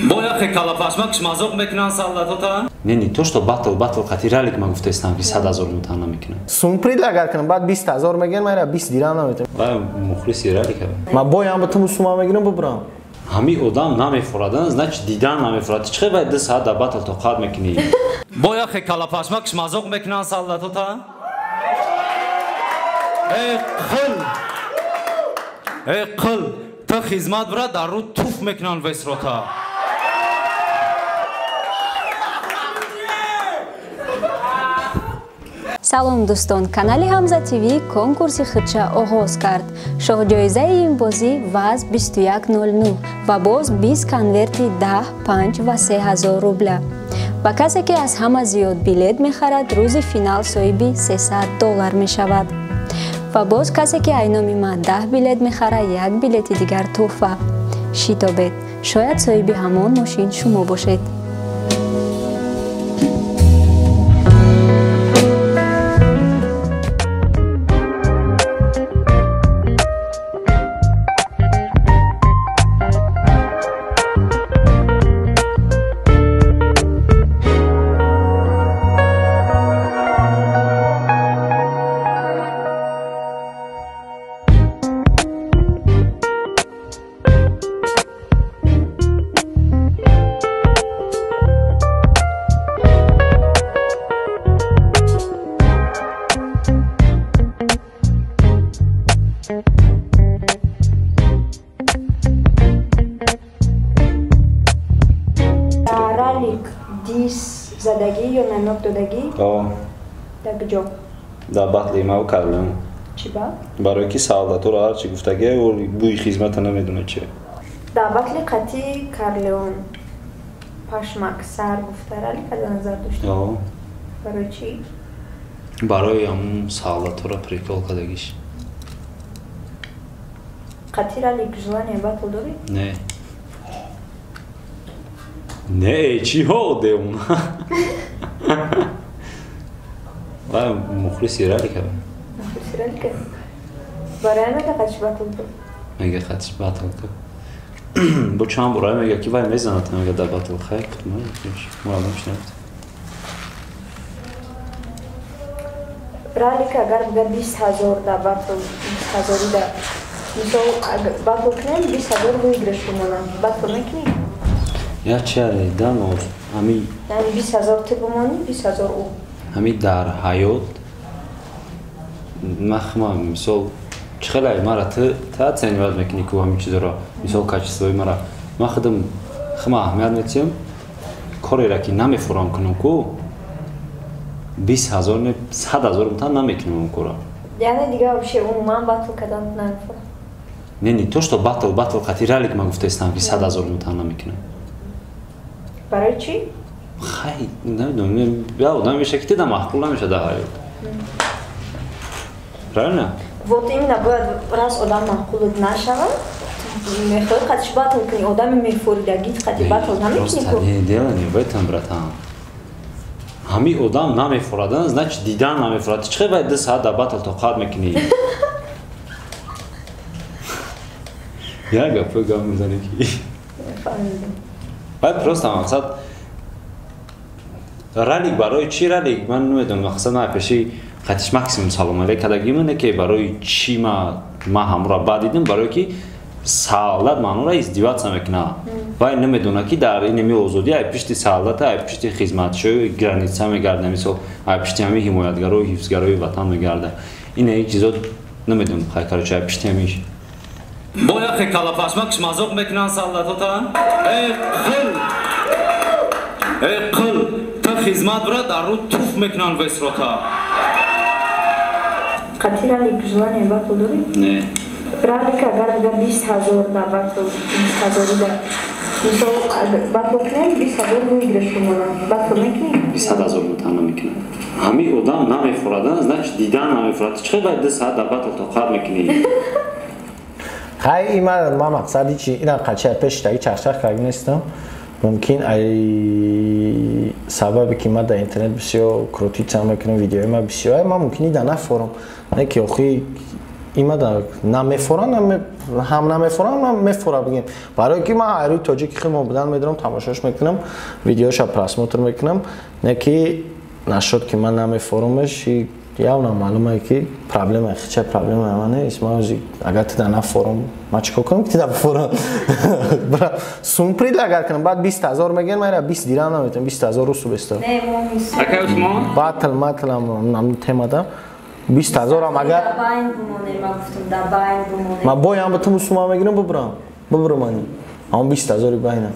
Бояхе калапашмак мазоқ мекунанд солдатота? Не, не то что батл, батл қати ралик ма гуфтаистам, ки 100 000 мутан намекунам. Сум предлагать кунам, баъд 20 000 мегирам, майра 20 дирам наметам. Вай мухлиси ралика. Ма боям ба ту сума мегирам, бубрам. Ҳами одам намефурадан, значит, дидан намефурад. Чӣ хел бояд 2 саат дар батл тоқат мекунӣ? Бояхе калапашмак мазоқ мекунанд солдатота? Э қил! Э қил! Ту хизмат бира, дар рӯ туф мекунанд весрота. Салом, дӯстон! Канали Ҳамза ТВ конкурси худша оғоз кард. Шоҳҷоизаи ин бозӣ ВАЗ 2109 ва боз 20 конверти 10, 5 ва 3 ҳазор рубля. Ва касе, ки аз ҳама зиёд билет мехарад, рӯзи финал соҳиби 300 доллар мешавад. Ва боз касе, ки ай номи ман 10 билет мехарад, як билети дигар тӯҳфа. Шитобед, шояд соҳиби ҳамон мошин шумо бошед. Ралик дисс задагӣ ё намёк додагӣ? Дар куҷо? Дар батли мав кардам. Чӣ ба? Барои ки солдаторо ҳарчи гуфтагӣ, бӯи хизмата намедонад чи. Дар батли қатъи Карлеон пашмак сар гуфта ралика дар назар дошта? Барои чӣ? Барои ҳамун солдаторо прикол кардагиш. Қатъи ралик желание батл дорӣ? Не, не, чӣ ҳо деун? Вай мухлиси ралика. Мухлиси ралика. Барои мега қатиш батл кун? Мега қатиш батл кун. Бо чанд бора мега, ки вай мезанад, мега, дар батл. Хай, муаллим шинохт. Ралика агар бига 20 000 дар батл, 20 000-и да, мисол, батл кунем, 20 000 выигрыш бимонам, батл мекунӣ? Я чи дам ҳами. Яъне 20 000 ту бимонӣ, 20 000 ӯ. Ҳами дар ҳаёт махма, мисол, чӣ хеле мара ту оценивать мекунӣ ку ҳамин чизоро, мисол, качествои мара. Ман худам хма аҳамият метиҳам, кореро ки намефурам кунам ку, 20 000 не, 100 000 бутан намекунам он кора. Яъне дига вообще умуман батл кардан намефурам? Не, не то что батл, батл қати ралик ма гуфтаистам, ки 100 000 бутан намекунам. Барои чӣ? Хай, намедонам, я одам меша, ки тида маъқул намеша дар ҳаёт, правильно? Вот именно, бояд раз одам маъқулат нашавад, мехоҳӣ қатиш батл кунӣ, одами мефоридагит қати батл намекунӣ ку. Не, дело не в этом, братан. Ҳами одам намефурадан, значит, дидан намефурад. Чӣ хел бояд 2 саат дар батл тоқат мекунӣ? Як гапо гап мезанӣ, ки баъд просто мақсад ралик. Барои чӣ ралик, ман намедонам. Мақсад, ман пеши қатиш максимум салом алейк кардагима, не ки барои чӣ. Ма ҳамура бад дидам, барое ки солдат маънора издеваться мекунад. Вай намедонад, ки дар инами озодӣ ай пишти солдата, ай пишти хизматчиҳои граница мегарда, мисол, ай пишти ҳами ҳимоятгарою ҳифзгарои ватан мегарда. Ина ин чизо намедонам, хай, короче, ай пишти ҳамиш. Бояхе калапашмак мазоқ мекунанд солдатота? Э қил! Э қил! Ту хизмат бира, дар рӯ туф мекунанд весрота. Қатъи ралик желание батл дорӣ? Не. Ралик агар бига 20 000 дар батл, 20 000-и да, мисол, батл кунем, 20 000 выигрыш бимонам, батл мекунӣ? 100 000 бутан намекунам. Ҳами одам намефурадан, значит, дидан намефурад. Чӣ хел бояд 2 саат дар батл тоқат мекунӣ? Хай, ма мақсади чи, ина қача пеш таги чахчах карги нестам. Мумкин ай сабабе, ки ма дар интернет бисёр крутиться мекунам, видеои ма бисёр, ма мумкин ида нафорам, не ки охи. Имада намефорам, ҳам намефорам, ҳам мефора бигем. Барои ки ман айрӯи тоҷики худмон будан медорам, тамошош мекунам, видеоша просмотр мекунам, не ки нашуд ки ман намефоромаш, явно маълумае ки проблема хича, проблема ман нест. Ман ози агар тида нафорам, ман чикор кунам ки тида бифорам? Сум предлагать кунам, баъд 20 000 мегӯян, ман ира 20 дирам наметавонам, 20 000 русу беста. Батл матлам темада 20 000-ам агар ман боям битум, сума мегирам, бубурам, бубурам, ани ҳамон 20 000-и байнам.